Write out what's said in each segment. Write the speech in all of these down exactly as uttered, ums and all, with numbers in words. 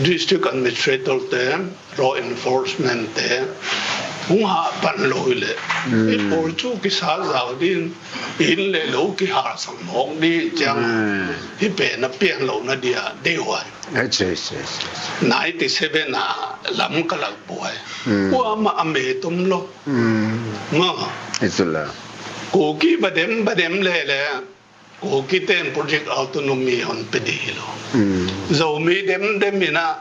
District administrator te, law enforcement te, hung ha pan lou hile. Hmm. I por chu kisa jao din, in le lou kihal sang mong di chang. Hmm. Hi pen a pian lou na dia, dei huai. Acha, acha, acha, acha. Ninety-seven a lam ka lak buai. Hmm. Hua ma a me tum lou. Hmm. Ma. Itula. Kuki badem, badem le le. Kuki ten project autonomy hon pe di hilou. Hmm. Zomi dem dem ina,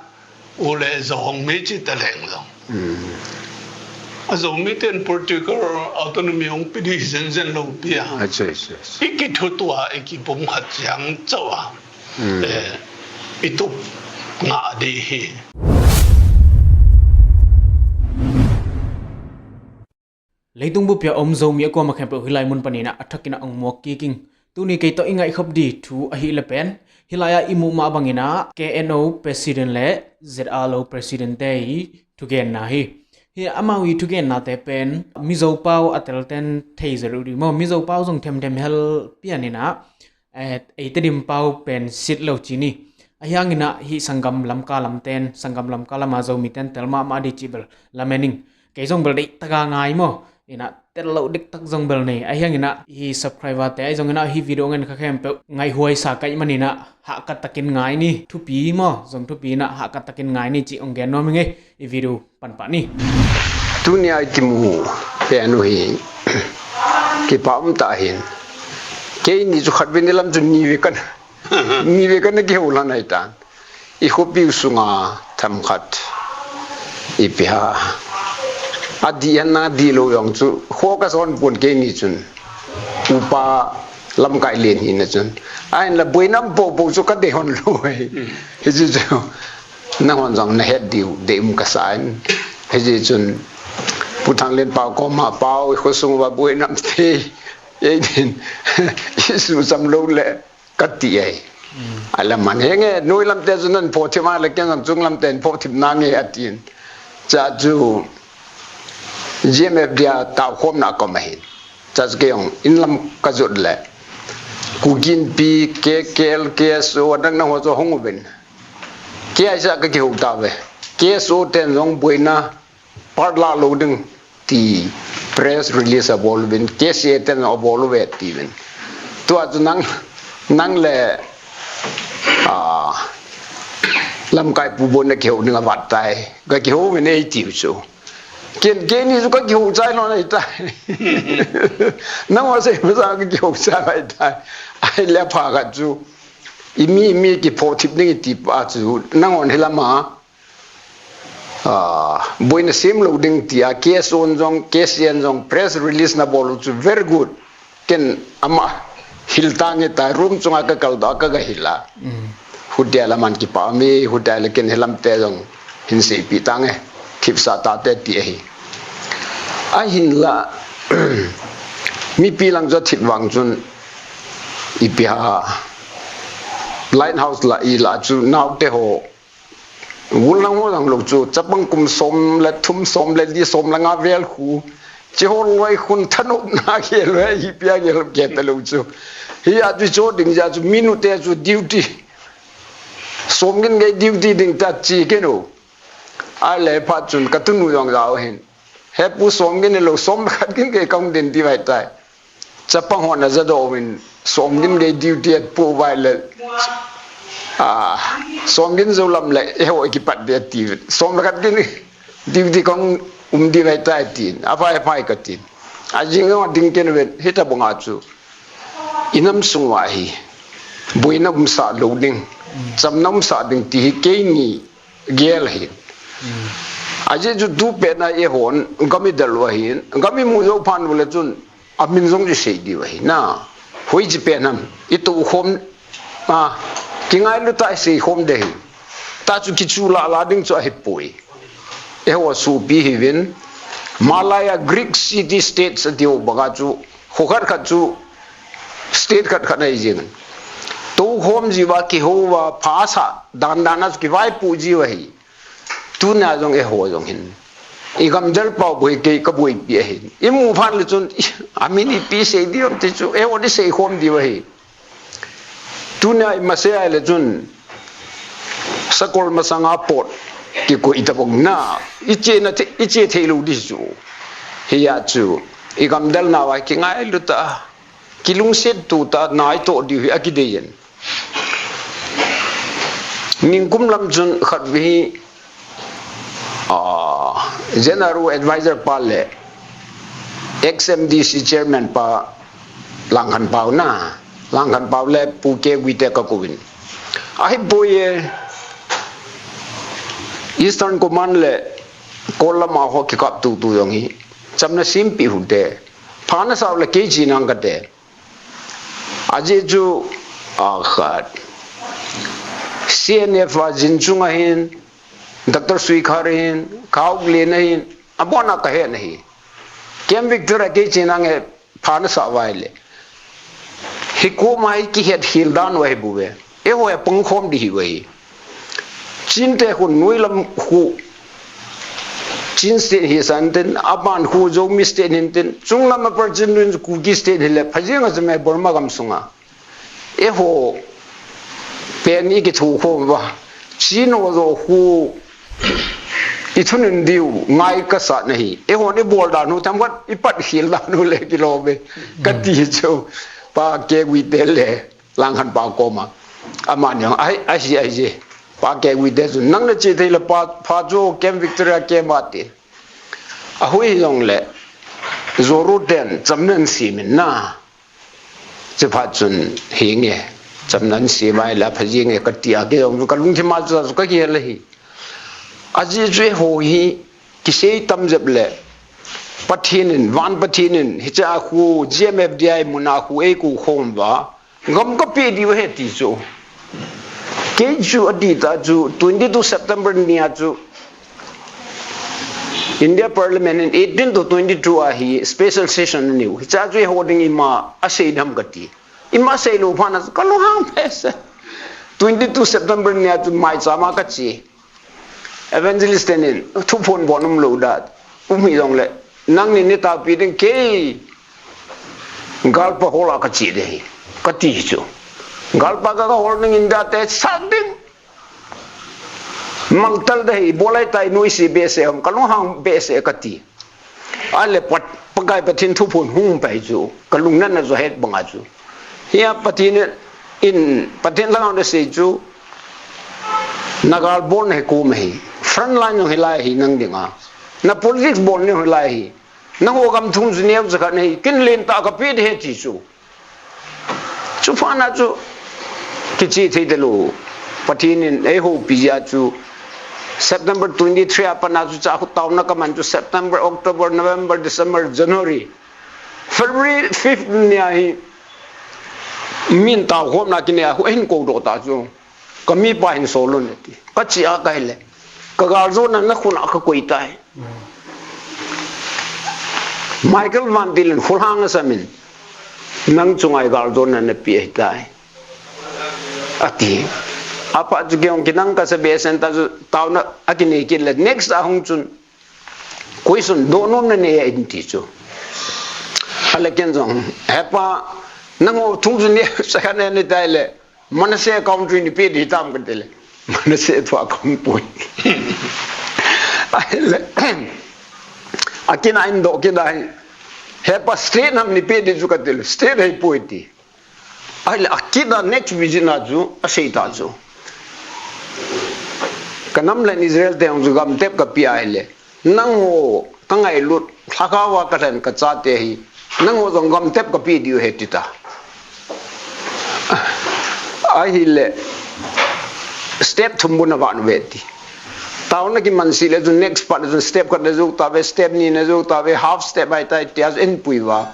u le Zomi chi ta leng lou. Hmm. A Zomi ten political autonomy hong pe di zen zen lou pia. Acha, acha, acha. I kithutua, i kipum khat chiang chau a. Hmm. Eh, i tup nga di hi. Leitung bupia um Zomi a koma khempeuh hilai mun panina a thakin a ong muak kiking. Tuni kei toh i ngai khop di thu ahi le pen. Hilai a i mu ma bangina K N O President le Z R L O President te i thugenna hi. Hi amau i thugenna te pen Mizo pau a tel ten thei zero di mo. Mizo pau zong them them hel pianina. Eh, eite dim pau pen sit lou chi ni. Ahiang ina hi sanggam Lamka lam ten, sanggam Lamka lama Zomi ten tel ma ma di chi bel lamening. Kei zong bel dei taka ngai mo. Ina tel lou dik tak zong bel nei. Ahiang ina hi subscriber te, ahi zong ina hi video ngen kha khempeuh ngai huai sa kai manina ha ka takin ngai ni. Thupi mo, zong thupi ina ha ka takin ngai ni chi ong gen nom nge i video pan pa ni. Tunia i kimu pen u hi kipa um ta hin. Keini chu khat ve ni lam chu ni ve kan, ni ve kan kihou lan ai tan. I khopi u sunga themkhat i pe ha. A di an na di lou jong chu kho ka son pon keini chun. Upa lamkai len hina chun. Ahin la boina um popo chu ka dei hon lou ai. Hichu chu. Nahon jong na het diu, dei um ka sa in. Hijeh chun, Pu Thanglen pau koma pau, i khosung uva boina um te, ei din, i su cham lou le, ka ti ai. Mm. Ala man, henge, noi lam te chu nan phothim a le, ken jong chung lam ten phothim nange a tin. Cha chu, G M F D a tao khom na kom ahin. Cha chu kei jong, in lam ka jot le. Kuki Inpi, K K L, K S O, adang na ho chu hung uvin. Kei a isa ka kihou ta ve. K S O ten jong boina part la lou ding ti press release a bol uvin, K C A ten jong a bol uve ti uvin. Tua chu nang, nang le, ah, lamkai pu bon na kihou ding a vat tai. Ka kihou uvin ei ti u chu. Ken, keini chu ka kihou chai lou nai tai. Nang ho sei ma sa ka kihou chai nai tai. Ai le pha ka chu. I mi, mi kiphothip ding i ti pa chu, nanghon hilama, ah, boina sem lou ding tia, K S O jong, K C A jong, press release na bol u chu very good. Ken ama hil tange ta, room chunga ka kal doh a ka ga hil a. Mm. Hutia la man kipa mi, hutia la ken hilam te jong hin seipi tange, thipsa ta te ti ahi. Ahin la, mipi lang chu thip vang chun, ipi ha, Lighthouse la i la chu naote ho, gul lang ho lang lou chu, chapang kum som le thum, som le li, som le nga vel khu, chi ho loi khun thanop na ke loi, hi pia ke loi ke ta lou chu. Hi a chu cho ding ja chu, minute chu duty. Som gin gei duty ding ta chi ke no. A le pha chun ka tunu jong jao hin. He pu som gin lo som khat gin ke kong din ti vai tai. Chapang hon a ja do win som gin ke duty at pu vai le. A, som gin zo lam le e ho ki pat de ti. Som khat gin duty kong um di vai tai tin. A vai vai ka tin. A jing ding ken ven hita bunga chu. I nam sung uva hi, boina um sa lou ding, chamna um sa ding ti hi keini gel ahi. Mm. Ajeh chu tu pen a eihon, gam i del u ahin, gam i mu jou phat u le chun, a min jong i sei diu ahi na. Hoiche pen ham, i tou khom, a, kingailu tah i sei khom ding ahi. Tah chu kichu lah lah ding chu ahi poi. Eiho sopi hiuvin, Malaya Greek city states ati ho banga chu, kho khat khat chu state khat khat ahi jing. Tou khom jiuva, kihouva, pha sa dan dan a chu kivaipoh jiu ahi. Tuna jong eiho jong hin. I gamdal pau boi kei ka boipi ahi. I mu phat le chun, a min ipi sei diu ham ti chu, eiho di sei khom diu ahi. Tuna i masa a le chun, Sakol masanga pot kikoi tabang na, iche na the, iche thei lou di chu. Hiya chu, i gamdal na vai kingailu ta, kilungset tu ta, nai to di hi akidei yen. Ningkum lam chun khat vi, ah, General Advisor pa le X M D C Chairman pa Langkhan Pau na, Langkhan Pau le Pu K Guite ka kou in. Ahi poi e, Eastern Command le Kol lama ho kikap tu tu jong hi, chamna simpi hute. Pha na sao le kei chi nang kate. Ajeh chu, a khat, C N F a jin chunga hin, Doctor Suikhar hin, Khaoklen a hin, abon a ka he na hi. Camp Victoria kei chi nang e, pha na sao vai le. Hi koma hi kihet hil dan uva hi bou ve. Eiho hi pang khom di hi uve. Chin te khu noi lam khu Chin State hi san tin, aban khu Zomi State hin tin, chung lam a par Chin nun Kuki State hi le, pha jeng a chu me Burma gam sunga. Eiho pen i kithu khom uva. Chin ho jo khu i thunun diu ngai ka sa na hi. Eiho ni bol dan u tham khat i pat hil dan u le kilom e. Ka ti chu. Pa K Guite le. Langkhan Pau koma. Amani jong, ahi, ahi, ahi. Pa K Guite chu, nang na che thei le pa, pha chu Camp Victoria kei ma ti. Ahui jong le, Zoro ten, chamna an sim in na. Che pha chun, hi nge, chamna an sim ai la, pha ji nge, ka ti a, kei jong, ka lungthim a chu, ka kihel hi. Ajeh chu eiho hi, kisei tam jep le, Pathen in, van Pathen in, hiche a khu, G M F D I mun a khu, eikou khom uva, gam ka pe diu ahi ti chu. Kei chu ati ta chu twenty-two September nia chu India Parliament in eighteen to twenty-two a hi special session aneiu. Hiche a chu eiho ding ima asei dem kati. Ima sei lou phat na chu ka lunghang behseh. Twenty-two September nia chu maicham a ka che. Evangelist tenin, thuphon bol um lou da, um hi jong le, nangni nei taopi ding kei, galpa hol a ka che ding ahi, ka ti chu. Galpa ka, ka hol ding in da te sat ding. Mangtal da hi, bolai tai noi si behseh, ka lunghang behseh ka ti. Ahile Pat-, Pakai Pathen thuphon hung pai chu, ka lungna na jo het banga chu. Hiya Pathen in, Pathen lhagao na sei chu, na gal bolna hi kum ahi. Front line jong hilai ahi nang dinga. Na politics bolna jong hilai ahi. Nangho gam thum chu neo cha khat na hi. Kin len ta ka pe ding ahi ti chu. Chuphat na chu kiche thei talou. Pathen in eihoupi jeh a chu September twenty-three a pat na chu cha khu taona ka man chu September, October, November, December, January, February fifth nia hi min taokhomna kinei a khu ahin kou doh ta chu. Ka mipa hin sol un ati. Ka che a ka hile. Ka galjona na khut a ka koi tai. Michael Van Til in khulhang asam in, nang chunga i galjona na pe ahi tai, ati. Aphat chu kei jong kinang kasa behseh in ta chu taona akinei kit le next a hung chun question dohnom na nei a in ti chu. Ahile ken jong, he pa, nangho thum chu neo cha khat na nei tai le, Manasseh country nei pe ding tam ka ti le. Manasseh thu a kahung poi. Ahile, akit a in doh kit a hi. He pa state ham nei pe ding chu ka ti le. State ahi poi ti. Ahile akit a next visit na chu asei ta chu. Ka nam le Israel te jong chu gam tep ka pe ahile. Nangho ka ngailut, lhagao a ka lhen ka chate hi, nangho jong gam tep ka pe diu ahi ti ta. Ahile, step thum bou na vah uve ti. Taona kiman seh le chun next pat chun step khat na jou tauve, step ni na jou tauve, half step ahi tai tia chu eipui uva.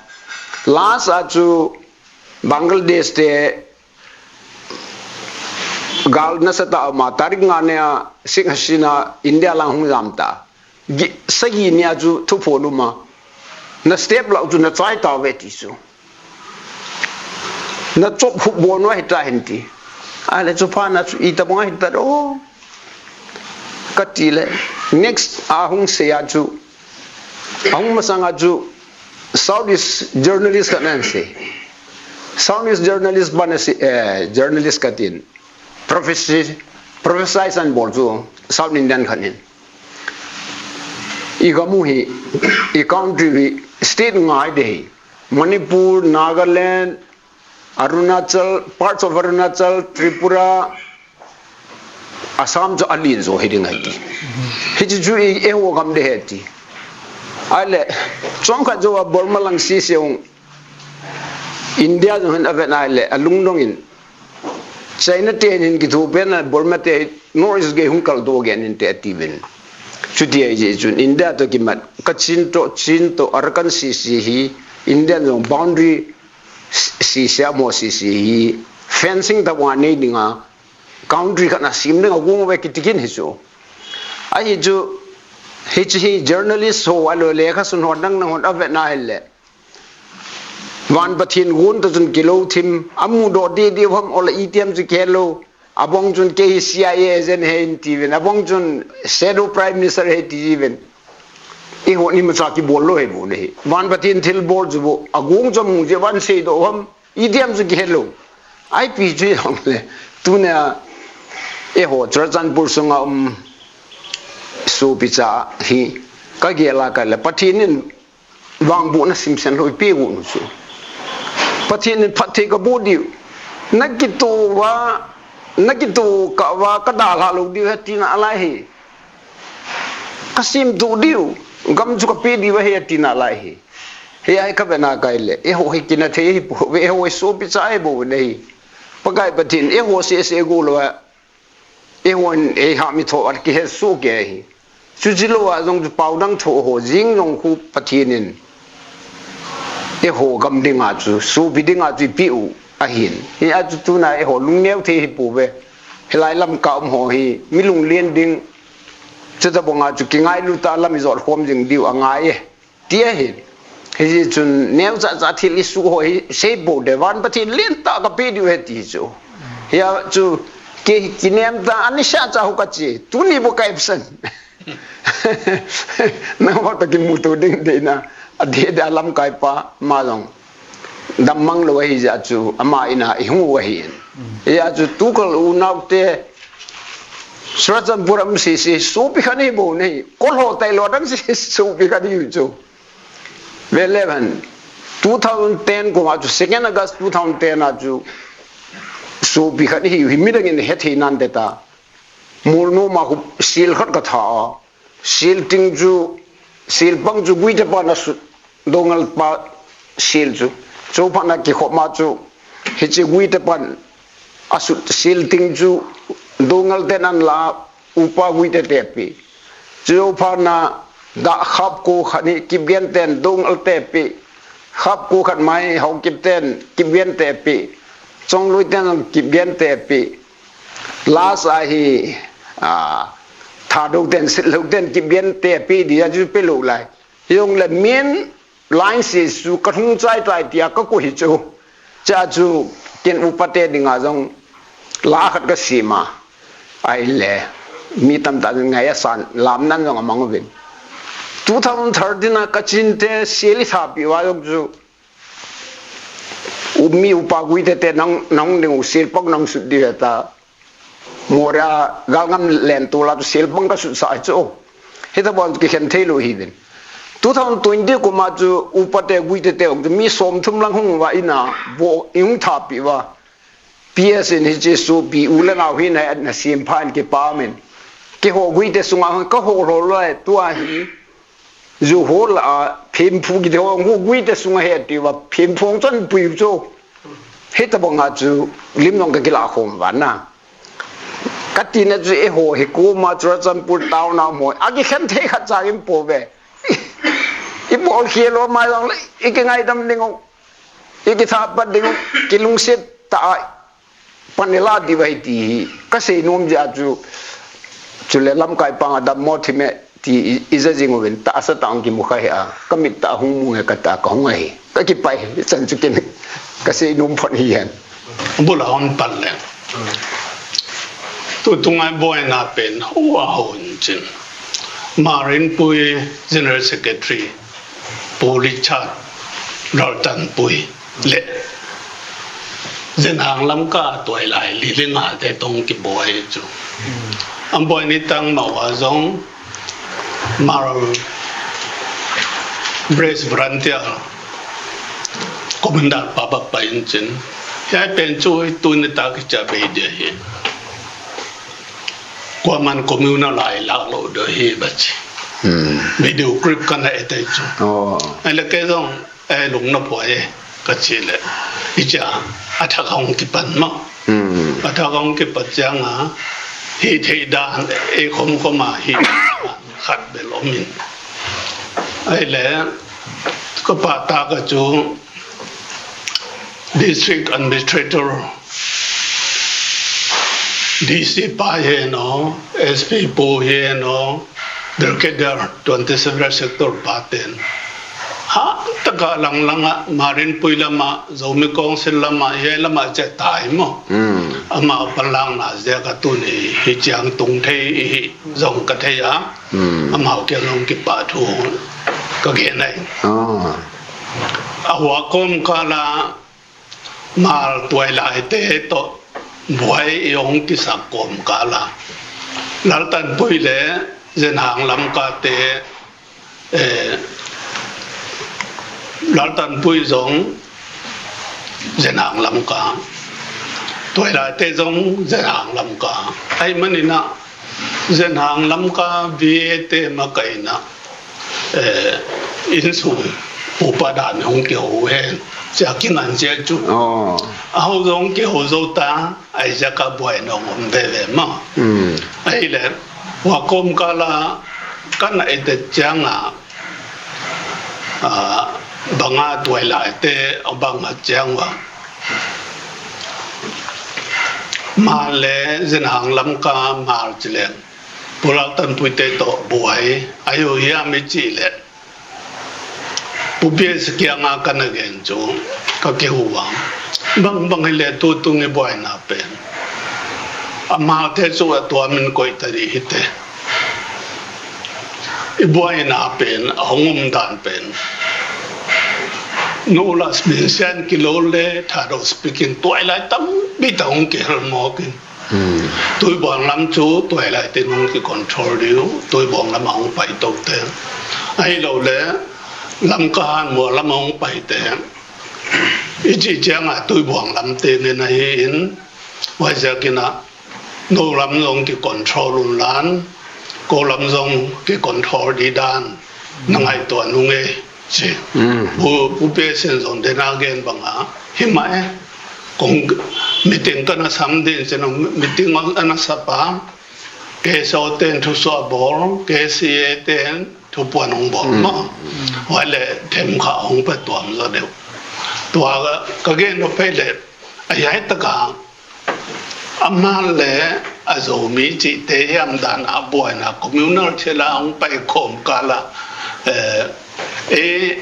Last a chu Bangladesh te gal nasatah a um a, tarik nga nia Sheikh Hasina India lang hung jam ta. Gi-, sagi nia chu thuphon um a. Na step lah u chu na chai tauve ti chu. Na chop khup bon u ahi ta hen ti. Ahile chuphat na chu itobang ahi ta o. Ka ti le, next a hung sei a chu, a hung masang a chu, Southeast journalist khat na sei. Southeast journalist pa na sei, eh, journalist ka tin. Professor, Prophesy san bol chu South Indian khat in. I gam u hi, i country hi state nga hi de hi. Manipur, Nagaland, Arunachal, parts of Arunachal, Tripura, Assam chu alin jo hi ding ahi ti. Hichu chu i, eiho gam de hi ti. Ahile, chomkhat jou a Burma lang sese ung. India jong hin avet ahile, alungdong in. China ten hin kithopi na Burma te North East gei hung kaldoh gei inte atiuvin. Chuti ahi jeh chun India to kimat Kachin to, Chin to, Arakan sese hi India jong boundary sese a mo sese hi fencing tabang a nei dinga country khat na sem dinga gong uve kiti kit hi chu. Ahi chu, hiche hi journalist ho ahilou lekha sun ho dang dang hon avet na ahile. Van Pathen gon toh chun kilou thim, amudoh deh deh u ham, ole itiham chu kihe lou. Abang chun kei hi C I A agent ahi tiuvin, abang chun shadow prime minister ahi tiuvin. Eiho ni macha kibol lou ahi bou ahi. Van Pathen thilbol chu bou, agong chu amu jeh uva seidoh u ham, itiham chu kihe lou. Ipi chu jongle, tunia eiho Churachandpur sunga um sopicha hi kagel a kale Pathen in vangbohna simsen lou ipi gon u chu. Pathen in phatthei kaboh diu. Nakitoh uva, nakitoh kah uva kadalhah lou diu ahi tina lai hi. Kasemtup diu, gam chu kapeh diu ahi tina lai hi. Hiya hi kavet na kale, eiho hi kina thei hi pouve, eiho hi sopicha ahi bou ahi. Pakai Pathen, eiho sese go lou a, Eihon, eihami tho a kihe soh kei ahi. Chuche lou a jong chu pao dang tho ho jing jong khu Pathen in eiho gam dinga chu, sopi dinga chu eipeh u ahin. Hia chu tuna eiho lungneo thei hi pouve. Hilai Lamka um ho hi, mi lunglen ding. Chutabanga chu kingailu tah a lam ijot khom jing diu angai e. Ti ahi. Hijeh chun neocha cha thil isuh ho hi sei bou de van Pathen lentah kapeh diu ahi ti chu. Hia chu kei kinem tah a nisa cha ho kache. Tuni bou ka absent. Nangho toh kimuto ding deina. Adeh deh a lamkaipa ama jong. Dam mang lou ahi jeh chun ama in a ihung u ahi. Hia chu tukal unaote Churachandpur a um sese sopi khat ahi bou ahi. Kol ho tailou dang sese sopi khat ahi chu. Ve le hen, two thousand ten kum a chu, second August two thousand ten a chu, sopi khat ahi, hi midang in hethei nante ta. Mol nom a khu sel khat katha a. Sel ting chu, sel pang chu Guite pan asut, Doungel pa sel chu. Chuphat na kikhop ma chu, hiche Guite pan asut sel ting chu, Doungel ten ahin la, Upa Guite te apeh. Chuphat na dah khapko khat hi Kipgen ten Doungel te apeh. Khapko khat mai Haokip ten Kipgen te apeh. Chongloi ten Kipgen te apeh. Last a hi, a, Thadou ten, Sitlhou ten Kipgen te apeh dia chu pe lou lai. Hijongle main line sese chu kalhung chai chai tia kakoi hi chu. Chua chu ken upa te dinga jong la khat kasem a. Ahile mi tamtah in ngai asan lam nan jong amang uvin. Two thousand thirteen a Kachin te sel itha peh uva jong chu. U mi Upa Guite te nang, nang ding u sel pang nang sut diu ahi ta. Moreh a galngam lentol a chu sel pang kasut sah chu. Hitabang kikhen thei lou ahiuvin. Two thousand twenty kum a chu Upa te Guite te jong chu mi som thum lang hung uva in a vo ihung tha peh uva. P S in hiche sopi u le nao hina nasem pha in kipah in. Keiho Guite sunga hung kaho lou lai tua hi. Ju ho la a, phemphu kiti ho, hu Guite sunga ahi atiuva, phemphu hung chon pui chu. Hitabanga chu, lim jong kakilah khom uva na. Katina chu eiho hi koma Churachandpur town a um ho, akikhen thei khat cha um pouve. Ibol khel lou mai jong le, ikingaidam ding u, ikitha pat ding u, kilungset tah a. Pan ila diu ahi ti hi, kasei nom jeh a chu, chule lamkai panga dammo thim e ti i, ija jing uvin tahsa tah hung kimu kha hi a, kamit tah hung mu nge kati a kahung ahi, kakipah e, chan chu ken, kasei nom phot hi hen. Bula hon pan le. Tu tunga boina pen, hua hon chin. Marinpui General Secretary, Pu Richard Raltanpui le Zenhang Lamka tuai lai Lilinga te tong kiboi chu. An boi ni tang ma wa zong Hmar Brave Volunteer Commander pa ba pa in chin. Hiai pen chu hi tuni ta kicha bei dia hi. Kuaman communal lai lak lo do hi ba chi. Hmm. Video clip kana e tai chu. Oh. Ai le ke zong, eh, lung na poi e, ka chi le. I cha, a thak hong kipan ma. Hmm. A thak hong kipat chiang a, hi thei dan, e khom khom a, hi khat bel om in. Ai le, ka pa ta ka chu, District Administrator, D C pa hi no, S P pu hi no, Brigadier twenty seven Sector pa ten. Ha, taka lang lang a, Marin pui lama, Zomi Council lama, hi lama che tai mo. Hmm. Ama palang na zia ka tuni, hi chiang tung thei hi, zong ka thei a. Hmm. Amau kia zong kipa thu ka gen ai. Ah. A hua kom kala, Hmar tuailai te toh buai i hong kisak kom kala. Laltanpui le Zenhang Lamka te, eh, Laltanpui zong Zenhang Lamka. Tuailai te zong Zenhang Lamka. Ai manina Zenhang Lamka V A te makaina. Eh, insung upa dan hong kihou hen. Sia kinan sia chu. Oh. A hou zong kihou zo ta, ai sia ka buai nong om ve ve ma. Hmm. Ai le, hua kom kala, kana e te chiang a, ah, banga tuailai te, a banga chiang wa. Hmar le Zenhang Lamka, Hmar chi le. Pu Laltanpui te toh buai, ayo hiam i chi le. Pu P S kiang a kana gen chu, ka kihou a. Bang bang hi le tu tung i buaina pen. Ama te chu a tua min koi ta di hi te. I buaina pen, a hong um dan pen. No las min sian kilo le, Thado speaking, tuailai tampi ta hong kihel mawk in. Hmm. Tuibuang lam chu tuailai te nung ki control diu, Tuibuang lam a hong pai to te. Ahi lo le, Lamka han mua lam a hong pai te. I chi chiang a Tuibuang lam te ngen ahi in, huaiziak in a, no lam zong ki control un lan, ko lam zong ki control di dan. Na ngaihtuah nung e, chi. Mm. Pu, Pu P S in zong den a gen bang a, hi mah e, kong meeting kana sam din, chi nung meeting ana sa pa, K S O ten thusuah bawl, K C A ten thupuan hong bawl, mm, maw. Mm. Huai le them kha hong pe tuam zaw deuh. Tua ka, ka gen nop phei le, a hiai taka, Amah le a Zomi chihte hiam dan a buaina communal thil a hong pai khawm kal a, eh, eh,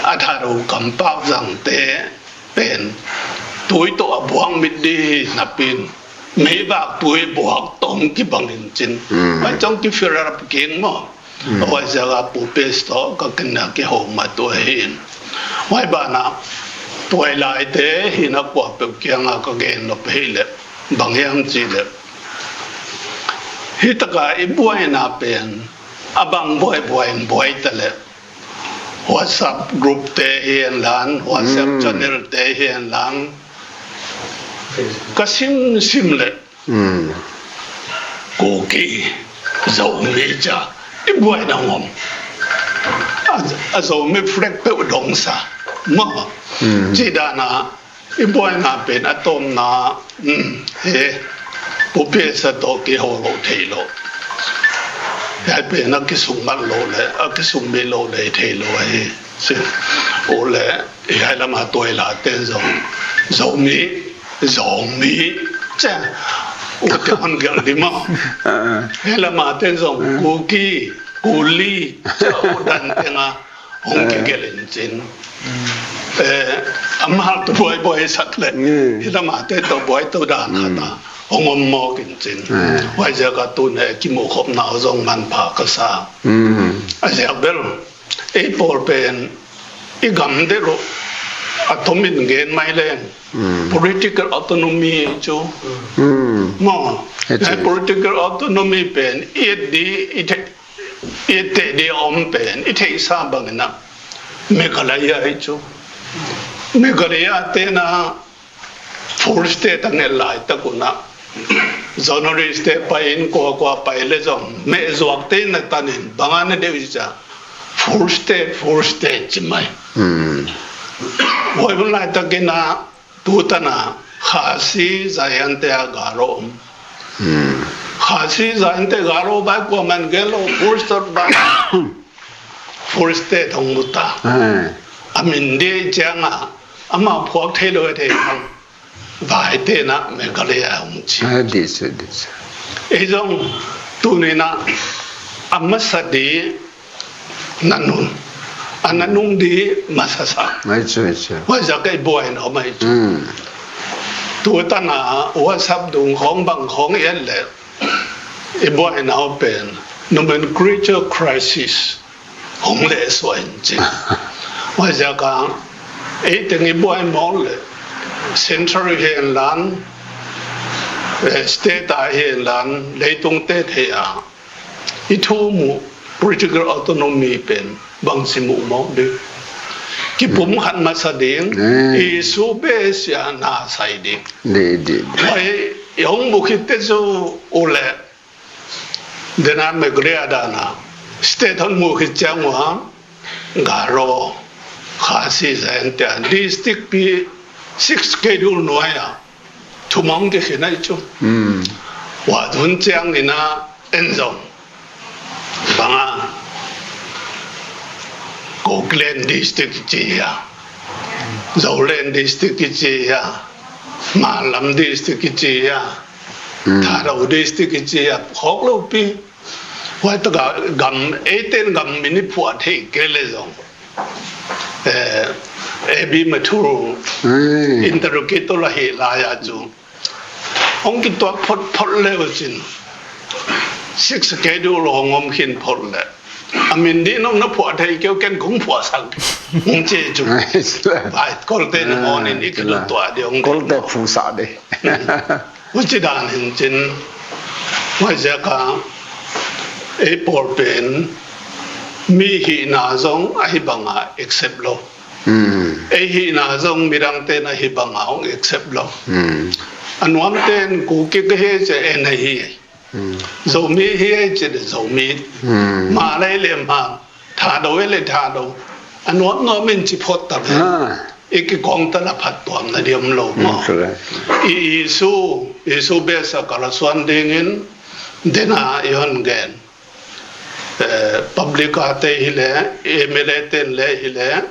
a Thado Kampak zangte pen tui toh a buang mit di hi napin, meivak tui buak tong kibang in chin. Hmm. Mai chong ki fill up keng maw. Hmm. Huaiziak a Pu P S toh ka kin a kihou mat uh ahi in. Huai ban a, tuailai te hi na kuapeuh kiang a ka gen nop hi le, bang hiam chi le. Hi taka i buaina pen, a bang buai buai in buai ta le. WhatsApp group te hi en lan, WhatsApp, hmm, channel te hi en lan. Ka sim sim le. Hmm. Kuki, Zomi cha, i buaina ngom. A, a Zomi flag peuh dong sa. Maw. Hmm. Chi dan a, i buaina pen a tawmna, hmm, he, Pu P S toh kihou lou thei lou. Hiai pen a kisung mat lou le, a kisung mi lou le thei lou ahi. Si. U le, hiai lama tuailai ten zong. Zomi, Zomi. Che. U te hon gelh di maw. Ah. Hiai lama ten zong. Ah. Kuki, Kuli. Che u dan teng a. Hong, ah, kigelh in chin. Eh, amah tu buai buai sak le. Mm. Hiai lama te toh buai to dan a ta. Mm. Hong om mawk in chin. Ah. Huaiziak a tun he kimuh khopna uh zong manpha ka sa. Mm. A ziak bel. Ei pawl pen, i gam deuh uh, atom in gen mai leng. Hmm. Political autonomy chu. Hmm. Mo. Hiche. Eh, political autonomy pen, i et di, i the, i et di om pen, i theisa bang in a. Meghalaya hi chu. Meghalaya te na full state a ngel lai tak un a. Zonal state pai in kua kua pai le jong. Me zuak te na tan in, bang a na deu i cha. Full state, full state chi mai. Hmm. Hoi bun lai tak in a, Tutan a, Khasi, Jaintia, Garo. Hmm. Khasi, Jaintia, Garo bai kua man gen lou, full stop bai. Full state hung mu ta. Hmm. Amin di chang a, ama phuak thei lou thei hang. Vai te na Meghalaya hung chi. Ah, di se, di se. Ei jong, tuni na, amasa di, Nanun. Ana nung di masasa. Ai chu, ai chu. Huaiza ka i buaina om ai chu. Hmm. Tutan a WhatsApp dung khong bang khong i et le. I buaina om pen. Nomenclature crisis. Hong le so in chi. Huaiza ka. Ei teng i buai mong le. Central hi hen lang. Eh, state a hi hen lang. Leitung te thei a. I thu mu political autonomy pen bang si mu mo di. Kipum khat masa ding, eh, i su be sia na sai ding. Di, di, di. Ai, i hong mu khit te chu u le. Dena Meghalaya dan a. State hon mu khit chang u ham. Garo, Khasi, Jaintia, district pi six schedule nuai a. Thumang ke khe nai chu. Hmm. Wa thun chiang in a en jong. Bang a. Kukiland district chi ya. Zoland district chi ya. Malam district chi ya. Hmm. Thadou district chi ya. Khok lou pi. Huai tak a gam, eiten gam min i phuah thei kei le jong. Eh, A B Mathur, hmm, interrogator la hi lai a chu. Hong kituak phot phot le u chin. Six schedule hong om khin phot le. Amin di nom na phuah thei keu ken kong phuah sang. Hong che chu. Nice. Vai kol te na, ah, hon in i kilu tua di hong kol te phu sa de. Huchi dan hin chin, huaiziak a, ei pawl pen, mi hihna jong ahi banga accept lou. Hmm. Ei hihna jong midang ten ahi banga hong accept lou. Hmm. Anuam ten Kuki kahi che en ahi. Hmm. Zomi hi ei che le Zomi. Hmm. Hmar le le Hmar. Thadou le Thadou. Anuam nuam in chi phot ta ve. Ah. I kikong ta la phattuamna di om lou mo. Hmm, correct. I, i su, i su besa kala suan dingin, dena i hon gen. Eh, public a te hi le, M L A ten le hi le,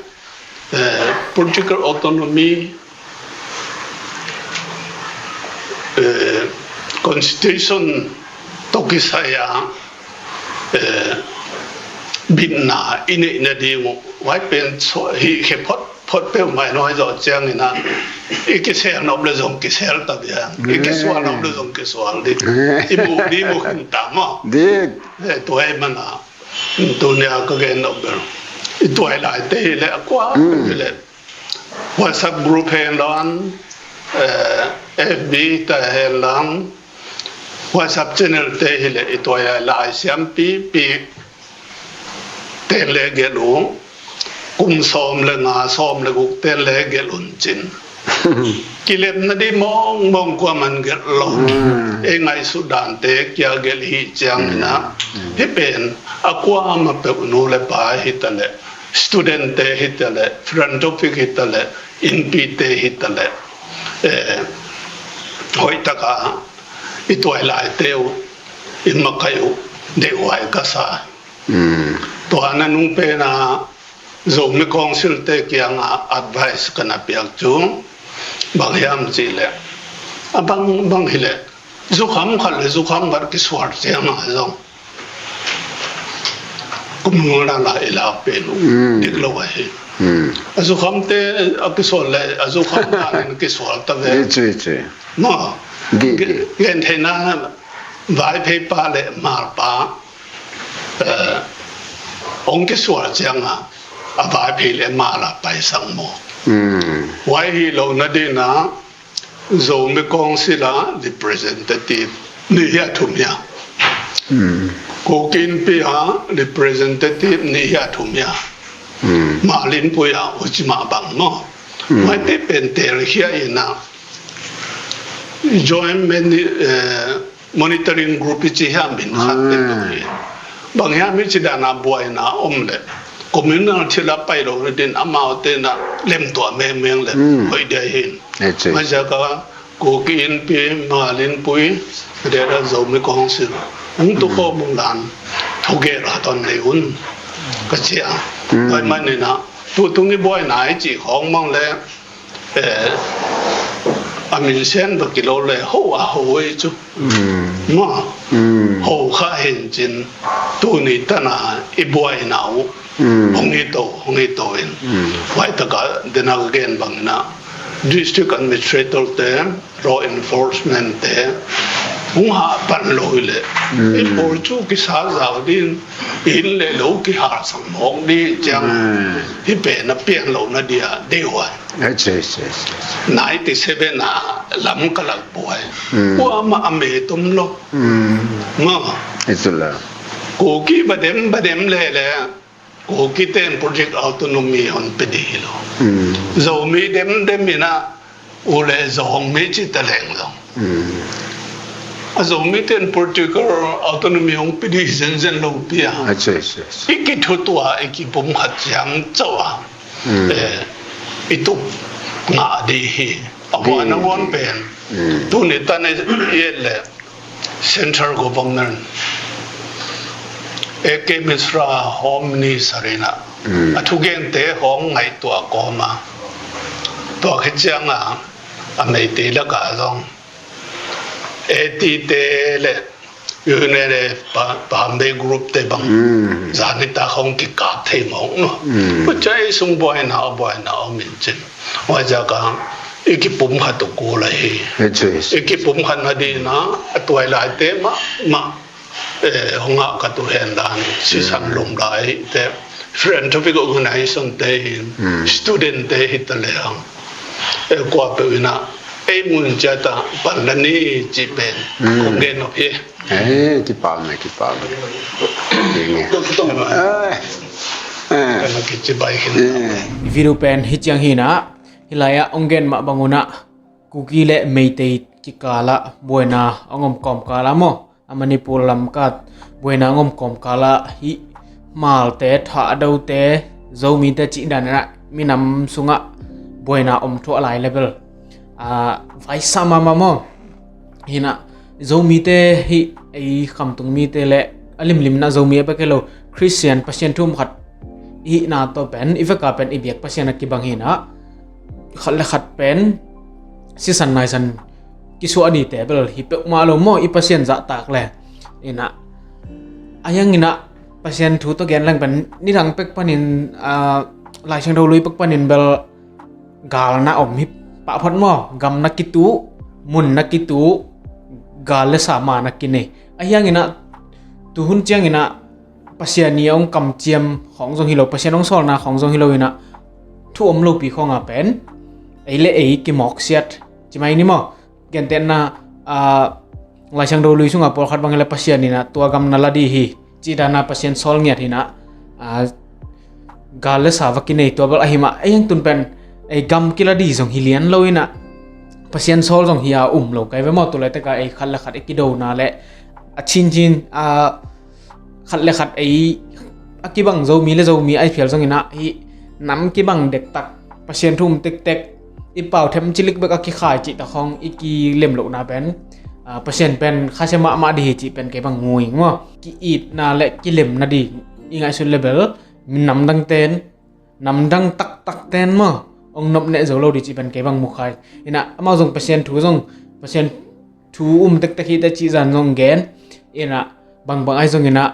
eh, political autonomy, eh, constitution toh kisai a, eh, bitna i neina ding u, huai pen so, hi khe phot, phot peu mai noi zo chiang in a, i kisel nop le jong kisel ta bia, i kisual nop le jong kisual di. I mu di mu khin ta mo. Di. Eh, tua hi mana. Tunia ka gen nop ber. I tuai lai te hi le, a kua hi le. WhatsApp group hen lang, eh, F B ta hen lang, WhatsApp channel te hi le i tuai lai, lai siam pi pi. Ten le gel u, kum som le nga, som le guk ten le gel un chin. Kilemna di mong mong kua man gel lou. Hmm. Ei ngaisut dan te kia gel hi chiang in a. Hmm. Hi pen, a kua ma pe nu le pa hi ta le. Student te hi ta le, philanthropic hi ta le, inpi te hi ta le, eh, hoi tak a, i tuai lai te u, i makai u, dei huai ka sa. Hmm. Tua na nung pen a, Zomi Council te kiang a advice kana piak chu, bang hiam chi le, a bang, bang hi le, zukham khat le zukham khat kisual chiang a jong. Kum nga la la i la pe lu. Hmm. Dik lo ahi. Hmm. A zukham te a kisual le, a zukham na le kisual ta ve. Di chu, chu. Ma. Di, di. Gen thei na Vaiphei pa le Hmar pa. Eh, ong kisual chiang a, a Vaiphei le Hmar a pai sang mo. Hmm. Huai hilou nadin a, Zomi Council a representative ni hia thum hia. Hmm. Kuki Inpi a representative ni hia thum hia. Hmm. Malin Pui a huchi mah bang maw. Hmm. Huaite pen tel hia in a, Joint Mani-, eh, Monitoring Group ichi hia min khat te bang hi. Bang hia mi chi dan a buaina om le. Communal thil a pailou nadin amaute na lemtuah mengmeng le. Hmm. Hoi dia hin. Huaijiak a Kuki Inpi, Malin Pui, dia Zomi Council. Hung tu ko mung lan. Thuge la ton nei un. Ka chia. Hmm. Huai manin a. Tutung i buaina ichi khong mang le. Eh, a min sen va kilou le, ho a ho e chu. Hmm. Ma. Hmm. Ho kha hin chin, tuni tan a i buaina u. Hmm. Hong hi to, hong hi to in. Hmm. Huai tak a, then again bang na, district administrator te, law enforcement te, hung ha pan lou le. Hmm. I por chu kisa zau din, in le lou kihal sang mong di chiang. Hmm. Hi pen a pian lou nadia, dei huai. Acha, acha, acha, acha. Ninety-seven a lam ka lak buai. Hmm. Kuama a me tum lou. Hmm. Ma. Itu la. Kuki badem, badem le le. Kuki ten project autonomy hon pe di hilou. Hmm. Zomi dem dem in a, u le Zomi chi ta leng lou. Hmm. A Zomi ten political autonomy hong pe di zen zen lou pia. Acha, acha, acha. I kithutua, i kipumkhat chiang chauva. Hmm. Eh, i tup nga di hi. A huan a ngon pen. Hmm. Tuni tan a i et le Central Government, A K Mishra Home Minister in a. Hmm. A thugen te hong ngaihtuah koma. Tua khit chiang a, a Meitei lak a zong. A T te le U N L F, Pa-, Pambei group te bang. Hmm. Zani ta khong kikap thei mong no. Hmm. Pu chai sung buaina, buaina om in chin. Huaijiak a, i kipumkhat u kul ahi. Acha, acha. I kipumkhat nadin a, a tuailai te ma, ma. Eh, hong a ka tu hen dan, sisan lum lai te. Philanthropic organization te hin, hmm, student te hi ta le hang. Eh, kua pe u in a, ei mun chia ta, pan la ni chi pen, hmm, kong gen no hi. Eh, kipah me, kipah me. Ding e. Eh, eh. Kana kichi bai hin. Eh. Video pen hi chiang hi na, hilai a ong gen ma bang u na, Kuki le Meitei kikal a buaina ong om kawm kal a maw. A Manipur lam kat buaina ong om kawm kal a hi Hmar te, Thadou te, Zomi te chih dan a minam sung a buaina om thuah lai level. A, vaisa mama maw. Hi na, Zomi te hi ei khamtung mi te le a limlim na Zomi a bek hilou Christian Pasian thu um khat i hihna toh pen, i vek a pen i biak Pasian a kibang hi na, khat le khat pen sisan naisan kisuah di te bel hi peuhmah lou maw, i Pasian zahtak le. Hi na, a hiang hi na, Pasian thu toh gen leng pen, nidang pek panin, a, Laisiangthou lui pek panin bel gal na om hi pah phot maw, gam na kitu, mun na kitu, gal le sa ma na kinei. A hiang hi na, tu hun chiang hi na, Pasian in a ong kamchiam khong zong hilou, Pasian ong sawlna khong zong hilou hi na, thu om lou pi khong a pen, ei le ei kimawk siat, chi mai ni maw. Gentehna, a, Laisiangthou lui sung a pawlkhat bang hi le Pasian in a tua gam na la di hi, chih dan a Pasian sawl ngiat hi na, a, gal le sa va kinei tua bel ahi mah, a hiang tun pen, ei gam kila di zong hi lian lou hi na, Pasian sawl zong hi a um lou, kai ve maw, tu lai tak a ei khat le khat ei kido na le, a chin chin, a, khat le khat ei, a kibang Zomi le Zomi a i phial zong hi na, hi nam kibang dektak, Pasian thu um tektek, i pau them chilik bek a kikhai chih ta khong i kilem louhna pen, a, Pasian pen khasia mahmah di hi chih pen kei bang mu ing maw. Ki-itna le kilemna di i ngaihsut le bel, min namdang ten, namdang taktak ten maw, ong nop neh zo lou di chih pen kei bang mu khai. Hi na, amau zong Pasian thu zong, Pasian thu um tektek hi te chih zan zong gen. Hi na, bangbang ai zong hi na,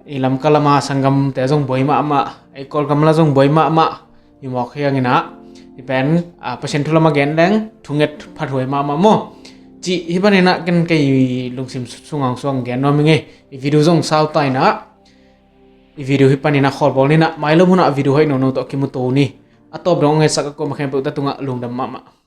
i Lamka lama sanggam te zong buai mahmah, i Kawlgam la zong buai mahmah, i mawk hiang hi na, i pen, a, Pasian thu lama gen leng, thunget phathuai mahmah maw. Chih hi panin a ken kei lungsim sungang suang gen nuam ing e, i video zong sau tai na, i video hi panin a khawl bawl ni na, mailom hun a video hoih nono toh kimu to ni. Atop dong ngaisah a koma khempeuh ta tunga lungdam mama.